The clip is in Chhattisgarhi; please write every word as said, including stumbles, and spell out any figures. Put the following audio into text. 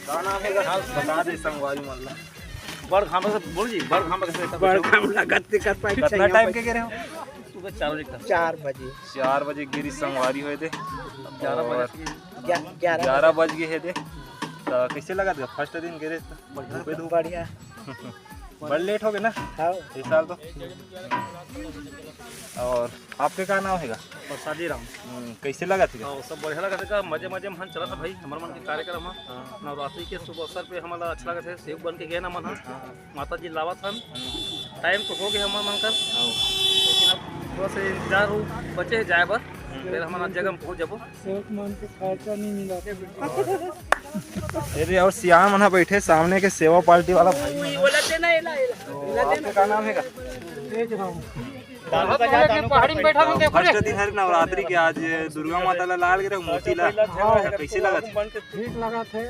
का नाम हे गा? बता दे संगवारी मन ला। बड़ घाम से बोल जी, बड़ घाम से बड़ घाम लगत ते कर पाए कितना टाइम के गे रहे हो? सुबह चार बजे तक। चार बजे। चार बजे गे रहे संगवारी होय दे। ग्यारह और बजे से ग्या- ग्यारह ग्यारह बज गे हे दे। तो कैसे लगत गा फर्स्ट दिन गे रहे तो? धूपे धूप। बढ़िया। बड़ लेट हो गे ना हाँ। इस साल तो। और आपके का नाम हे गा? प्रसादी राम। हम्म, कैसे लगत हे गा? हाँ, सब बढ़िया लगत हे का? मजे मजे में हम चलत हे भाई, हमर मन के कार्यक्रम हे नवरात्रि के शुभ अवसर पे हमला अच्छा लगत हे। सेवक बन के गए ना मन ह, माता जी लावत हन। टाइम तो हो गए हमर मन कर, लेकिन अब थोड़ा सा इंतजार हो बचे हे जाए बर। फिर हमन आज जगह में पहुंच जाबो। सेवक मन के खर्चा नहीं मिला। ये दे और सियान मन ह बैठे सामने के सेवा पार्टी वाला भाई मन ह। तो आपके का नाम हे गा? तेज राम। पहाड़ी में बैठा हूँ, देखो रे। फर्स्ट दिन हरे नवरात्रि के, आज दुर्गा माता ला लाल गिरे मूर्ति ला, कैसे लगत हे? ठीक लगत हे।